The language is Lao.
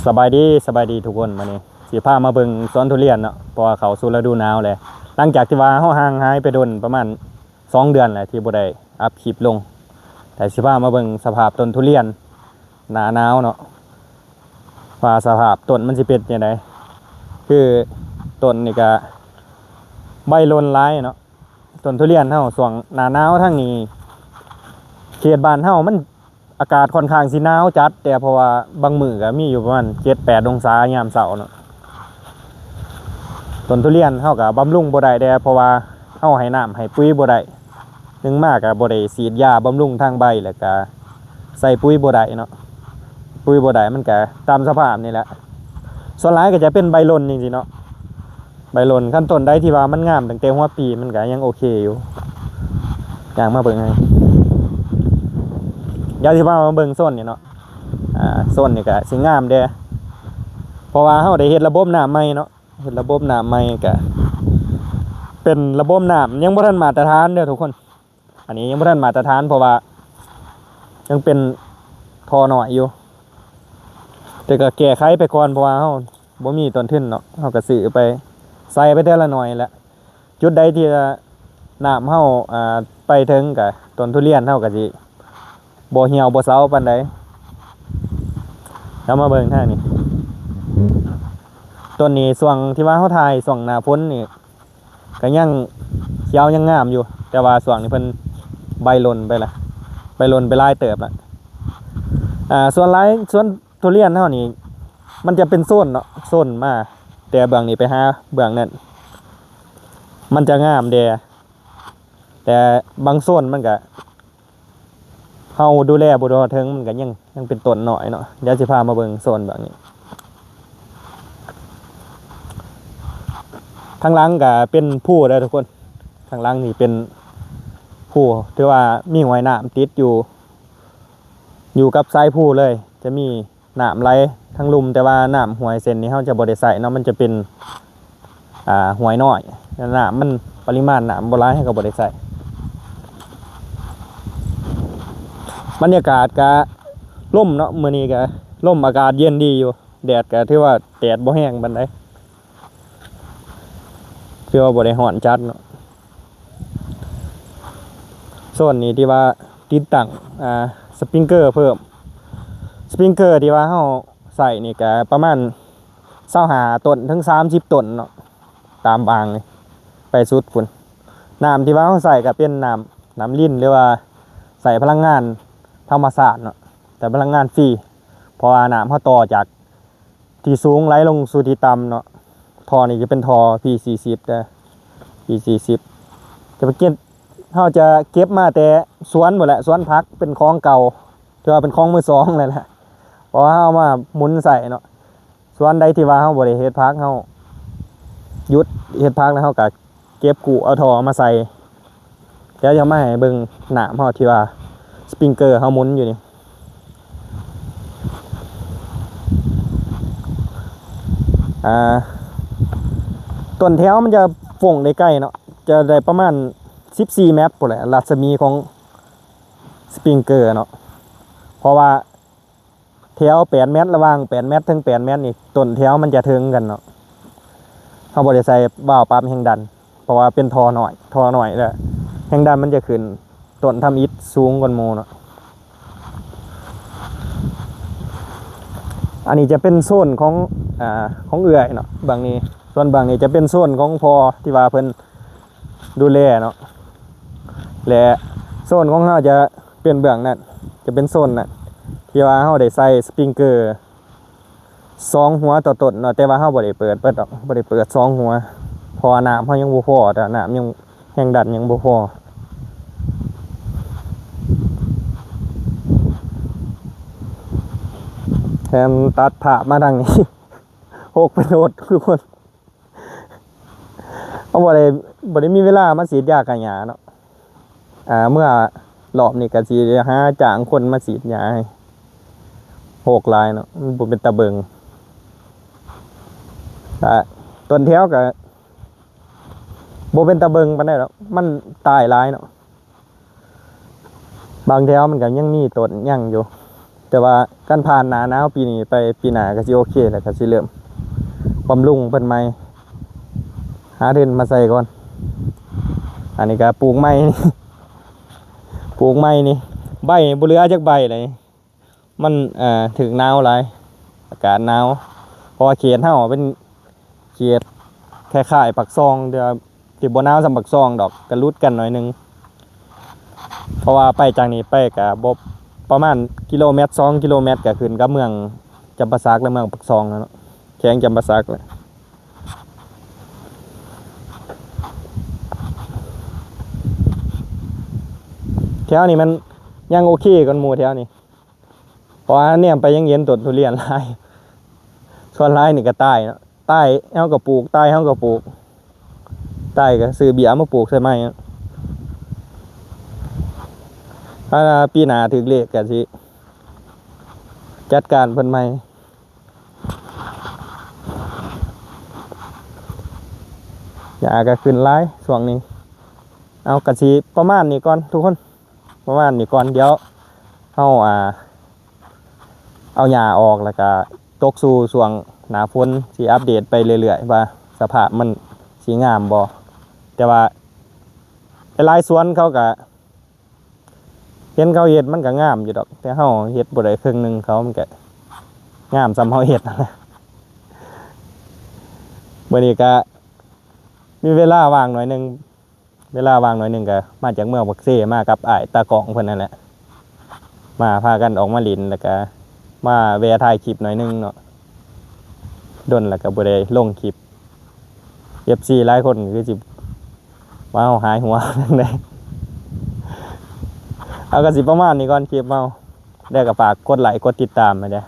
ສະບາຍດີ ສະບາຍດີທຸກຄົນ. ມື້ນີ້ຊິພາມາເບິ່ງສວນທຸລຽນເນາະ ເພາະວ່າເຂົ້າສູ່ລະດູໜາວແລ້ວ. ຫຼັງຈາກທີ່ວ່າເຮົາຫ່າງຫາຍໄປດົນປະມານສອງເດືອນແລ້ວ ທີ່ບໍ່ໄດ້ອັບຄລິບລົງ, ແຕ່ຊິພາມາເບິ່ງສະພາບຕົ້ນທຸລຽນໜ້າໜາວເນາະ ວ່າສະພາບຕົ້ນມັນຊິເປັນຈັ່ງໃດ. ຄືຕົ້ນນີ້ກະໃບຫຼົ່ນຫຼາຍເນາະ. ຕົ້ນທຸລຽນເຮົາຊ່ວງໜ້າໜາວທາງນີ້ ເຂດບ້ານເຮົາມັນອາກາດຄ່ອນຂ້າງຊິໜາວຈັດ ແຕ່ເພາະວ່າບາງມື້ກະມີຢູ່ປະມານເຈັດແປດອົງສາຍາມເຊົ້າເນາະ. ຕົ້ນທຸລຽນເຮົາກະບຳລຸງບໍ່ໄດ້ແດ່ ເພາະວ່າເຮົາໃຫ້ນ້ຳໃຫ້ປຸ໋ຍບໍ່ໄດ້. ໜຶ່ງມາກະບໍ່ໄດ້ສີດຢາບຳລຸງທາງໃບ ແລ້ວກະໃສ່ປຸ໋ຍບໍ່ໄດ້ເນາະ, ປຸ໋ຍບໍ່ໄດ້ ມັນກະຕາມສະພາບນີ້ແຫຼະ. ສ່ວນຫຼາຍກະຈະເປັນໃບຫຼົ່ນຈັ່ງຊີ້ເນາະ. ໃບຫຼົ່ນ ຄັນຕົ້ນໃດທີ່ວ່າມັນງາມຕັ້ງແຕ່ຫົວປີ ມັນກະຍັງໂອເຄຢູ່. ຍ່າງມາເບິ່ງໃຫ້ ດຽວຊິພາມາເບິ່ງໂຊນນີ້ເນາະ. ອາ ໂຊນນີ້ກະຊິງາມແດ່ ເພາະວ່າເຮົາໄດ້ເຮັດລະບົບນ້ຳໃໝ່ເນາະ, ເຮັດລະບົບນ້ຳໃໝ່ ກະເປັນລະບົບນ້ຳຍັງບໍ່ທັນມາດຕະຖານເດີທຸກຄົນ. ອັນນີ້ຍັງບໍ່ທັນມາດຕະຖານ ເພາະວ່າຍັງເປັນທໍ່ນ້ອຍຢູ່, ແຕ່ກະແກ້ໄຂໄປກ່ອນ ເພາະວ່າເຮົາ ບໍ່ມີຕົ້ນທຶນເນາະ, ເຮົາກະຊື້ໄປ ໃສ່ໄປແຕ່ລະໜ່ວຍແຫຼະ. ຈຸດໃດທີ່ວ່ານ້ຳເຮົາ ອ່າ ໄປເຖິງ ກະຕົ້ນທຸລຽນເຮົາກະຊິບໍ່ຫ່ຽວບໍ່ເຊົາປານໃດ. ເຮົາມາເບິ່ງທາງນີ້ ຕົ້ນນີ້ຊ່ວງທີ່ວ່າເຮົາຖ່າຍຊ່ວງໜ້າຝົນນີ້ ກະຍັງຂຽວຍັງງາມຢູ່, ແຕ່ວ່າຊ່ວງນີ້ເພິ່ນໃບຫຼົ່ນໄປລະ ໃບຫຼົ່ນໄປຫຼາຍເຕີບລະ. ອ່າ ສ່ວນຫຼາຍສວນ ທຸລຽນເຮົານີ້ ມັນຈະເປັນໂຊນເນາະ, ໂຊນມາແຕ່ເບື້ອງນີ້ໄປຫາເບື້ອງນັ້ນ ມັນຈະງາມແດ່ ແຕ່ບາງໂຊນມັນກະ ເຮົາດູແລບໍ່ທົ່ວເຖິງ ມັນກະຍັງ ຍັງເປັນຕົ້ນນ້ອຍເນາະ. ດຽວຊິພາມາເບິ່ງໂຊນເບື້ອງນີ້. ທາງຫຼັງກະເປັນພູເດີທຸກຄົນ, ທາງຫຼັງນີ້ເປັນພູ ຖືວ່າມີຫ້ວຍນ້ຳຕິດຢູ່ ຢູ່ກັບສາຍພູເລີຍ, ຈະມີ ນ້ຳໄຫຼທາງລຸ່ມ, ແຕ່ວ່ານ້ຳຫ້ວຍເສັ້ນນີ້ເຮົາຈະບໍ່ໄດ້ໃຊ້ເນາະ, ມັນຈະເປັນ ອ່າ ຫ້ວຍນ້ອຍ, ນ້ຳມັນ ປະລິມານນ້ຳບໍ່ຫຼາຍ ເຮົາກໍບໍ່ໄດ້ໃຊ້. ບັນຍາກາດກະລົມເນາະ, ມື້ນີ້ກະລົມ ອາກາດເຢັນດີຢູ່, ແດດກະຖືວ່າແດດບໍ່ແຮງປານໃດ, ຖືວ່າບໍ່ໄດ້ຮ້ອນຈັດເນາະ. ໂຊນນີ້ທີ່ວ່າຕິດຕັ້ງ ອ່າ ສະປຣິງເກີເພີ່ມ, ສະປຣິງເກີທີ່ວ່າເຮົາໃຊ້ນີ້ກະປະມານຊາວຫ້າຕົ້ນເຖິງສາມສິບຕົ້ນເນາະ, ຕາມອ່າງນີ້ໄປສຸດພຸ້ນ. ນ້ຳທີ່ວ່າເຮົາໃຊ້ກະເປັນນ້ຳ ນ້ຳລິນ ຫຼືວ່າໃຊ້ພະລັງງານທຳມະຊາດເນາະ, ໃຊ້ພະລັງງານຟຣີ ເພາະວ່ານ້ຳເຮົາຕໍ່ຈາກ ທີ່ສູງໄຫຼລົງສູ່ທີ່ຕ່ຳເນາະ. ທໍ່ນີ້ຈະເປັນທໍ່ ພີ ສີ່ສິບ ເດີ ພີ ສີ່ສິບ ຈະໄປເກັບ ເຮົາຈະເກັບມາແຕ່ສວນພຸ້ນແຫຼະ, ສວນຜັກເປັນຂອງເກົ່າ ຖືວ່າເປັນຂອງມືສອງແລ້ວແຫຼະ, ເພາະວ່າເຮົາເອົາມາໝູນໃຊ້ເນາະ. ສວນໃດທີ່ວ່າເຮົາບໍ່ໄດ້ເຮັດຜັກ ເຮົາຢຸດເຮັດຜັກແລ້ວ ເຮົາກະ ເກັບກູ້ເອົາທໍ່ມາໃສ່. ດຽວຈະມາໃຫ້ເບິ່ງນ້ຳເຮົາທີ່ວ່າສະປຣິງເກີເຮົາໝູນຢູ່ນີ້. ອ່າ ຕົ້ນແຖວມັນຈະຟົ້ງໄດ້ໄກເນາະ, ຈະໄດ້ປະມານສິບສີ່ແມັດພຸ້ນແຫຼະ ລັດສະໝີຂອງສະປຣິງເກີເນາະ, ເພາະວ່າ ແຖວແປດແມັດ ລະຫວ່າງແປດແມັດເຖິງແປດແມັດນີ້ ຕົ້ນແຖວມັນຈະເຖິງກັນເນາະ. ເຮົາບໍ່ໄດ້ໃສ່ວາວປັບແຮງດັນ ເພາະວ່າເປັນທໍ່ນ້ອຍ ທໍ່ນ້ອຍແລ້ວແຮງດັນມັນຈະຂຶ້ນ, ຕົ້ນທຳອິດສູງກວ່າໝູ່ເນາະ. ອັນນີ້ຈະເປັນໂຊນຂອງ ອ່າ ຂອງເອື້ອຍເນາະ ເບື້ອງນີ້, ສ່ວນເບື້ອງນີ້ຈະເປັນໂຊນຂອງພໍ່ທີ່ວ່າເພິ່ນ ດູແລເນາະ ແລະ ໂຊນຂອງເຮົາຈະເປັນເບື້ອງນັ້ນ ຈະເປັນໂຊນນັ້ນ ທີ່ວ່າເຮົາໄດ້ໃສ່ສະປຣິງເກີສອງຫົວຕໍ່ຕົ້ນເນາະ, ແຕ່ວ່າເຮົາບໍ່ໄດ້ເປີດເບິດດອກ ບໍ່ໄດ້ເປີດສອງຫົວ ເພາະວ່ານ້ຳເຮົາຍັງບໍ່ພໍ, ແຕ່ນ້ຳຍັງ ແຮງດັນຍັງບໍ່ພໍ. ແຖມຕັດພາບມາທາງນີ້ ຫົກເປັນຫົດທຸກຄົນ. ເຮົາບໍ່ໄດ້ ບໍ່ໄດ້ມີເວລາມາສີດຢາຂ້າຫຍ້າເນາະ. ອ່າ ເມື່ອລອບນີ້ກະຊິຫາຈ້າງຄົນມາສີດຢາໃຫ້, ໂຮກຫຼາຍເນາະ ມັນບໍ່ເປັນຕາເບິ່ງ. ກະຕົ້ນແຖວກະບໍ່ເປັນຕາເບິ່ງປານໃດດອກ ມັນຕາຍຫຼາຍເນາະ. ບາງແຖວມັນກະຍັງມີຕົ້ນຍັງຢູ່, ແຕ່ວ່າຄັນຜ່ານໜ້າໜາວປີນີ້ໄປ ປີໜ້າກໍຊິໂອເຄແລ້ວ ກໍຊິເລີ່ມບຳລຸງເພິ່ນໃໝ່ ຫາດິນມາໃສ່ກ່ອນ. ອັນນີ້ກໍປູກໄມ້ ປູກໄມ້ນີ້ ໃບນີ້ບໍ່ເຫຼືອຈັກໃບເລີຍ. ມັນ ເອີ ຖືກໜາວຫຼາຍ ອາກາດໜາວ ເພາະວ່າເຂດເຮົາເປັນເຂດຄ້າຍໆປາກຊ່ອງ ແຕ່ວ່າຊິບໍ່ໜາວສ່ຳປາກຊ່ອງດອກ ກະຫຼຸດກັນໜ້ອຍໜຶ່ງ. ເພາະວ່າໄປຈາກນີ້ໄປກະບໍ່ ປະມານກິໂລແມັດ ສອງກິໂລແມັດ ກະຂຶ້ນກັບເມືອງຈຳປາສັກ ແລະ ເມືອງປາກຊ່ອງແລ້ວເນາະ ແຂວງຈຳປາສັກແຫຼະ. ແຖວນີ້ມັນຍັງໂອເຄກວ່າໝູ່ແຖວນີ້ ເພາະວ່າແນມໄປຍັງເຫັນຕົ້ນທຸລຽນຫຼາຍ ສ່ວນຫຼາຍນີ້ກໍຕາຍເນາະ ຕາຍເຮົາກໍປູກ ຕາຍເຮົາກໍປູກ ຕາຍກໍຊື້ເບ້ຍມາປູກໃສ່ໃໝ່ເນາະ. ຖ້າປີໜ້າຖືກເລກກໍຊິຈັດການເພິ່ນໃໝ່. ຫຍ້າກໍຂຶ້ນຫຼາຍຊ່ວງນີ້. ເອົາ ກໍຊິປະມານນີ້ກ່ອນທຸກຄົນ ປະມານນີ້ກ່ອນ ດຽວເຮົາ ອ່າ ເອົາຫຍ້າອອກ ແລ້ວກໍຕົກສູ່ຊ່ວງໜ້າຝົນ ຊິອັບເດດໄປເລື້ອຍໆ ວ່າສະພາບມັນຊິງາມບໍ່. ແຕ່ວ່າຫຼາຍໆສວນເຂົາກໍ ເຫັນເຂົາເຮັດມັນກໍງາມຢູ່ດອກ ແຕ່ເຮົາເຮັດບໍ່ໄດ້ເຄິ່ງໜຶ່ງເຂົາ ມັນກໍງາມສ່ຳເຮົາເຮັດຫັ້ນແຫຼະ. ມື້ນີ້ກໍມີເວລາວ່າງໜ້ອຍໜຶ່ງ ເວລາວ່າງໜ້ອຍໜຶ່ງກໍມາຈາກເມືອງປາກເຊ ມາກັບອ້າຍຕາກ້ອງເພິ່ນນັ້ນແຫຼະ ມາພາກັນອອກມາຫຼິ້ນ ແລ້ວກໍມາແວ່ຖ່າຍຄລິບໜ້ອຍໜຶ່ງເນາະ ດົນແລ້ວກໍບໍ່ໄດ້ລົງຄລິບ. ເອັຟຊີຫຼາຍຄົນຄືຊິວ່າເຮົາຫາຍຫົວຈັ່ງໃດ. ເອົາ ກໍຊິປະມານນີ້ກ່ອນຄລິບເຮົາ ແລ້ວກໍຝາກກົດໄລກົດຕິດຕາມໃຫ້ແດ່.